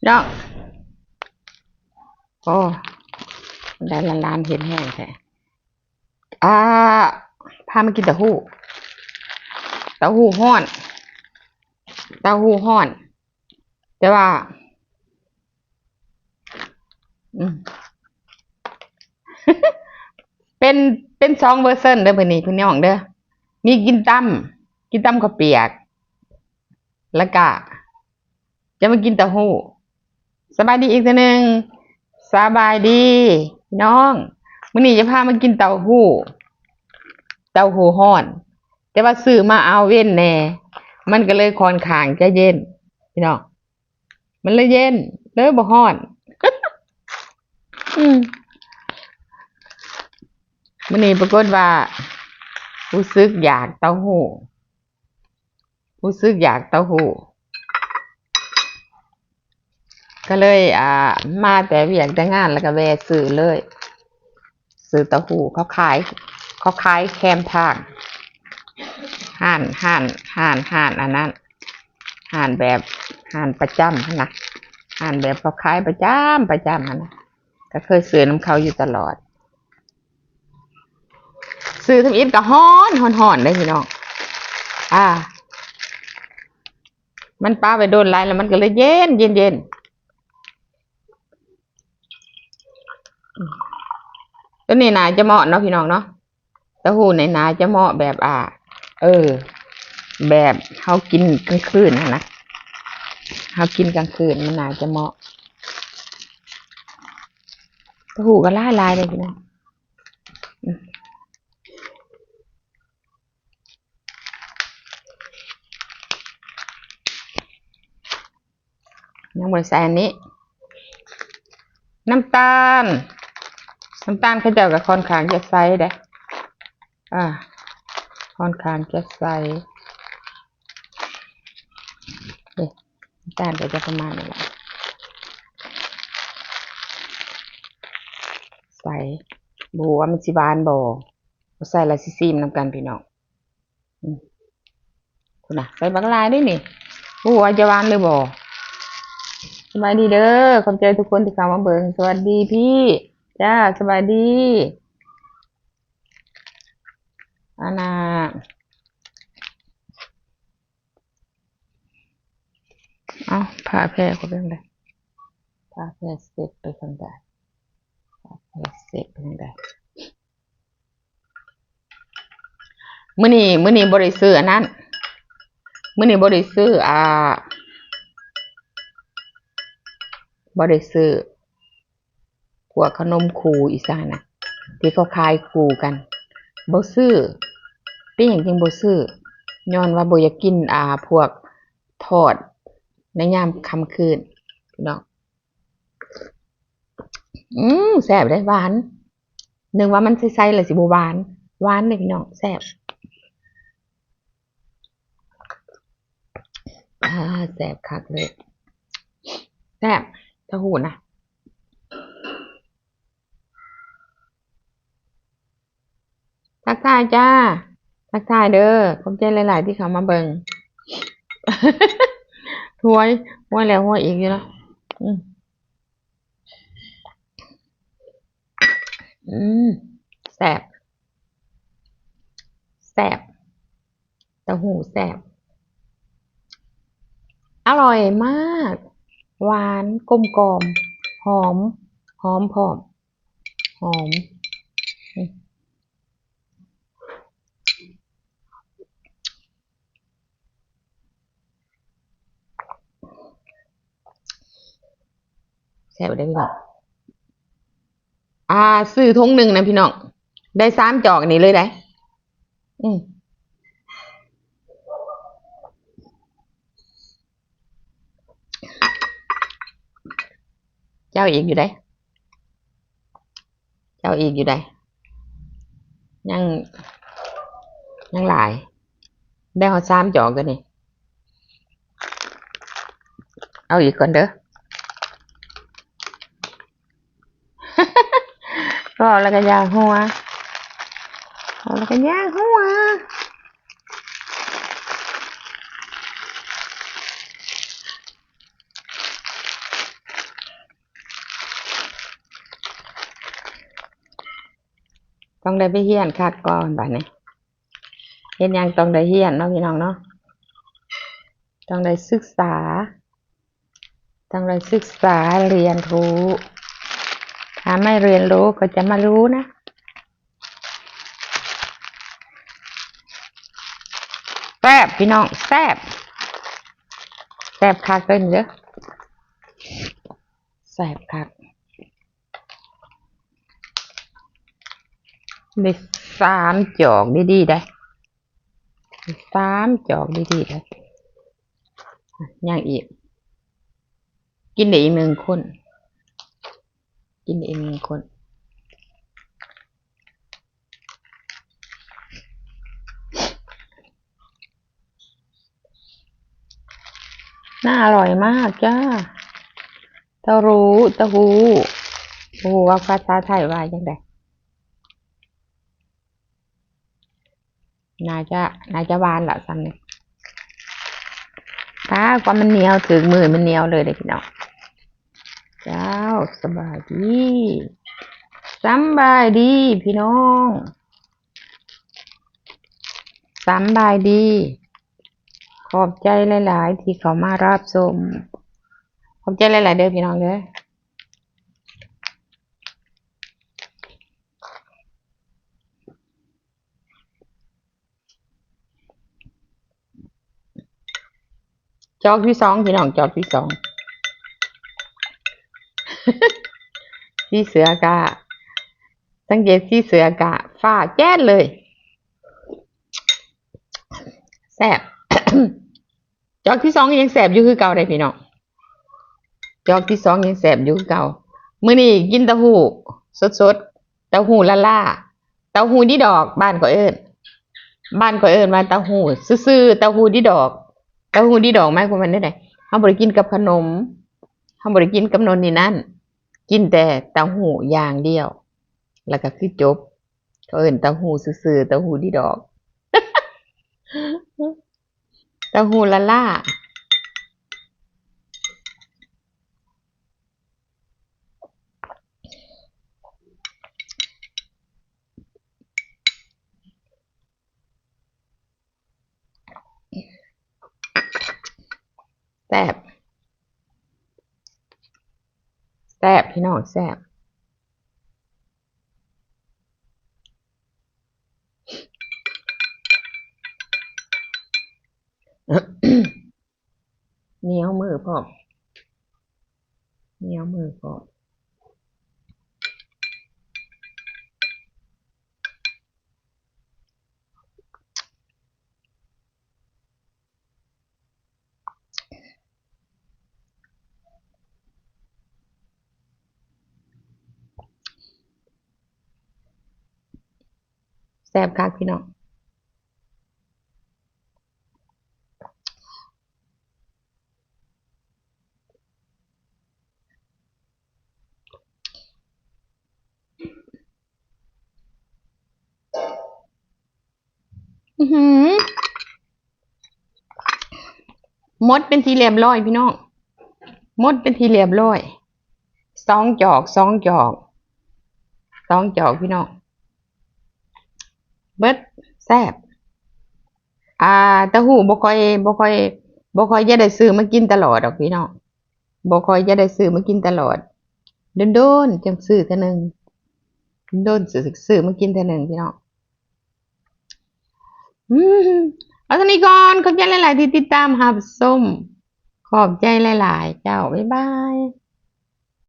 ເນາະ. ໂອ້ ໄດ້ຫຼານໆ ເຫັນແຮງແທ້. ອ່າ ພາມາກິນເຕົ້າຫູ້ ເຕົ້າຫູ້ຮ້ອນ ເຕົ້າຫູ້ຮ້ອນ ແຕ່ວ່າ ອືມ ເປັນ ເປັນສອງເວີຊັນເດີມື້ນີ້ພີ່ນ້ອງເດີ ມີກິນຕຳ ກິນຕຳເຂົ້າປຽກ ແລ້ວກະ ຈະມາກິນເຕົ້າຫູ້. ສະບາຍດີອີກເທື່ອໜຶ່ງ ສະບາຍດີພີ່ນ້ອງ. ມື້ນີ້ຈະພາມາກິນເຕົ້າຫູ້ ເຕົ້າຫູ້ຮ້ອນ ແຕ່ວ່າຊື້ມາອາວເວັນແດ່ ມັນກໍເລີຍຄ່ອນຂ້າງຈະເຢັນພີ່ນ້ອງ ມັນເລີຍເຢັນ ເລີຍບໍ່ຮ້ອນ. ອືມ ມື້ນີ້ປາກົດວ່າຮູ້ສຶກຢາກເຕົ້າຫູ້ ຮູ້ສຶກຢາກເຕົ້າຫູ້ ກໍເລີຍ ອ່າ ມາແຕ່ວຽກແຕ່ງານ ແລ້ວກໍແວ່ຊື້ເລີຍ ຊື້ເຕົ້າຫູ້ ເຂົາຂາຍ ເຂົາຂາຍແຄມທາງ ຮ້ານ ຮ້ານ ຮ້ານ ຮ້ານອັນນັ້ນ ຮ້ານແບບ ຮ້ານປະຈຳຫັ້ນນະ ຮ້ານແບບເຂົາຂາຍປະຈຳ ປະຈຳຫັ້ນນະ ກໍເຄີຍຊື້ນຳເຂົາຢູ່ຕະຫຼອດ. ຊື້ທຳອິດກໍຮ້ອນ ຮ້ອນໆ ເດ້ພີ່ນ້ອງ ອ່າ ມັນປະໄວ້ດົນຫຼາຍແລ້ວ ມັນກໍເລີຍເຢັນ ເຢັນໆ. ອືມ ໂຕນີ້ໜ້າຈະເໝາະເນາະພີ່ນ້ອງເນາະ ເຕົ້າຫູ້ນີ້ໜ້າຈະເໝາະແບບ ອ່າ ເອີ ແບບເຮົາກິນກາງຄືນຫັ້ນນະ ເຮົາກິນກາງຄືນມັນໜ້າຈະເໝາະ. ເຕົ້າຫູ້ກໍຫຼາຍໆ ເດ້ພີ່ນ້ອງ ອືມ. ຍັງບໍ່ໄດ້ໃສ່ອັນນີ້ ນ້ຳຕານ ນ້ຳຕານເຂົາເຈົ້າກໍຄ່ອນຂ້າງຈະໃສ່ເດ້ ອ່າ ຄ່ອນຂ້າງຈະໃສ່ ເດ້ ນ້ຳຕານກໍຈະປະມານນີ້ແຫຼະ ໃສ່ ບໍ່ຮູ້ວ່າມັນຊິຫວານບໍ່ ບໍ່ໃສ່ລະຊິຊີມນຳກັນພີ່ນ້ອງ. ອືມ ພຸ້ນນະ ໃສ່ບັກຫຼາຍເດ້ນີ້ ບໍ່ຮູ້ວ່າຈະຫວານຫຼືບໍ່. ສະບາຍດີເດີ ຂອບໃຈທຸກຄົນທີ່ເຂົ້າມາເບິ່ງ ສະຫວັດດີພີ່ ຈ້າ ສະບາຍດີ ອັນນ່າ ເອົ້າ ຜ້າແພຣຂ້ອຍເປັນຈັ່ງໃດ ຜ້າແພຣເຊັດໄປທາງໃດ ຜ້າແພຣເຊັດໄປທາງໃດ. ມື້ນີ້ ມື້ນີ້ບໍ່ໄດ້ຊື້ອັນນັ້ນ ມື້ນີ້ບໍ່ໄດ້ຊື້ ອ່າ ບໍ່ໄດ້ຊື້ພວກຂະໜົມຄູ່ອີ່ຫຍັງນະ ທີ່ເຂົາຂາຍຄູ່ກັນ ບໍ່ຊື້. ເປັນຫຍັງຈຶ່ງບໍ່ຊື້? ຍ້ອນວ່າບໍ່ຢາກກິນ ອ່າ ພວກທອດໃນຍາມຄ່ຳຄືນ ພີ່ນ້ອງ. ອືມ ແຊບເດ້ ຫວານ ນຶກວ່າມັນໃສໆ ແລ້ວຊິບໍ່ຫວານ ຫວານເດ້ພີ່ນ້ອງ ແຊບ ອ່າ ແຊບຄັກເລີຍ ແຊບ ເຕົ້າຫູ້ນະ. ທັກທາຍຈ້າ ທັກທາຍເດີ ຂອບໃຈຫຼາຍໆ ທີ່ເຂົ້າມາເບິ່ງ ຫວຍ ຫວຍແລ້ວຫວຍອີກຢູ່ເນາະ ອືມ ອືມ ແຊບ ແຊບ ເຕົ້າຫູ້ແຊບ ອະລ່ອຍມາກ ຫວານ ກົມກ່ອມ ຫອມ ຫອມພ້ອມ ຫອມ ອືມ ແຊບເດ້ພີ່ນ້ອງ ອ່າ ຊື້ຖົງໜຶ່ງນະພີ່ນ້ອງ ໄດ້ສາມຈອກນີ້ເລີຍໄດ໋ ອືມ. ເຈົ້າອີກຢູ່ໃດ໋ ເຈົ້າອີກຢູ່ໃດ໋ ຍັງ ຍັງຫຼາຍ ໄດ້ຮອດສາມຈອກຕົວນີ້ ເອົາອີກກ່ອນເດີ. ເວົ້າແລ້ວກໍຢາກຫົວ ເວົ້າແລ້ວກໍຢາກຫົວ. ຕ້ອງໄດ້ໄປຮຽນຄັກກ່ອນບາດນີ້. ເຮັດຫຍັງຕ້ອງໄດ້ຮຽນເນາະ ພີ່ນ້ອງເນາະ, ຕ້ອງໄດ້ສຶກສາ, ຕ້ອງໄດ້ສຶກສາຮຽນຮູ້. ຖ້າໄມ່ຮຽນຮູ້ກໍຈະມາຮູ້ນະ. ແຊບພີ່ນ້ອງ ແຊບ, ແຊບຄັກເດີນີ້ເດີ, ແຊບຄັກ. ໄດ້ສາມຈອກດີໆໄດ໋, ສາມຈອກດີໆໄດ໋. ຍັງອີກ, ກິນໄດ້ອີກໜຶ່ງຄົນ, ກິນໄດ້ອີກໜຶ່ງຄົນ. ໜ້າອະລ່ອຍມາກຈ້າ. ເຕົ້າຮູ້ ເຕົ້າຫູ້ ບໍ່ຮູ້ວ່າພາສາໄທວ່າຈັ່ງໃດ. ໜ້າຈະ ໜ້າຈະຫວານລະຊ່ຳນີ້. ປາດ ຄວາມມັນໜຽວ ຖືກມືມັນໜຽວເລີຍເດ້ພີ່ນ້ອງ. ເຈົ້າ ສະບາຍດີ ສຳບາຍດີພີ່ນ້ອງ. ສຳບາຍດີ, ຂອບໃຈຫຼາຍໆທີ່ເຂົ້າມາຮັບຊົມ. ຂອບໃຈຫຼາຍໆເດີພີ່ນ້ອງເດີ. ຈອກທີສອງພີ່ນ້ອງ, ຈອກທີສອງ. ສີເສືອກະ ສັງເກດສີເສືອກະຟ້າແຈ້ດເລີຍ. ແຊບ. ຈອກທີສອງຍັງແຊບຢູ່ຄືເກົ່າເດ້ພີ່ນ້ອງ, ຈອກທີສອງຍັງແຊບຢູ່ຄືເກົ່າ. ມື້ນີ້ກິນເຕົ້າຫູ້ສົດໆ, ເຕົ້າຫູ້ລ້າໆ, ເຕົ້າຫູ້ດີດອກ ບ້ານຂ້ອຍເອີ້ນ, ບ້ານຂ້ອຍເອີ້ນວ່າເຕົ້າຫູ້ຊື່ໆ, ເຕົ້າຫູ້ດີດອກ. ເຕົ້າຫູ້ດີດອກໝາຍຄວາມວ່າແນວໃດ? ເຮົາບໍ່ໄດ້ກິນກັບຂະໜົມ, ເຮົາບໍ່ໄດ້ກິນກັບໂນ່ນນີ້ນັ້ນ, ກິນແຕ່ເຕົ້າຫູ້ຢ່າງດຽວ ແລ້ວກໍຄືຈົບ. ເຂົາເອີ້ນເຕົ້າຫູ້ຊື່ໆ, ເຕົ້າຫູ້ດີດອກ, ເຕົ້າຫູ້ລ້າໆ. ແຊບ ແຊບພີ່ນ້ອງ ແຊບ. ໜຽວມືພ້ອມ ໜຽວມືພ້ອມ. ແຊບຄັກພີ່ນ້ອງ. ອືຫື ໝົດເປັນທີ່ລຽບລ້ອຍພີ່ນ້ອງ ໝົດເປັນທີ່ລຽບລ້ອຍ. ສອງຈອກ ສອງຈອກ ສອງຈອກພີ່ນ້ອງ ເບິດ. ແຊບ. ອ່າ ເຕົ້າຫູ້ບໍ່ຄ່ອຍ ບໍ່ຄ່ອຍ ບໍ່ຄ່ອຍຈະໄດ້ຊື້ມາກິນຕະຫຼອດດອກພີ່ນ້ອງ ບໍ່ຄ່ອຍຈະໄດ້ຊື້ມາກິນຕະຫຼອດ ດົນໆຈັ່ງຊື້ເທື່ອໜຶ່ງ ດົນໆຊື້ ຊື້ມາກິນເທື່ອໜຶ່ງພີ່ນ້ອງ. ອືມ ເອົາເທົ່ານີ້ກ່ອນ ຂອບໃຈຫຼາຍໆທີ່ຕິດຕາມຮັບຊົມ ຂອບໃຈຫຼາຍໆເຈົ້າ ບາຍບາຍ.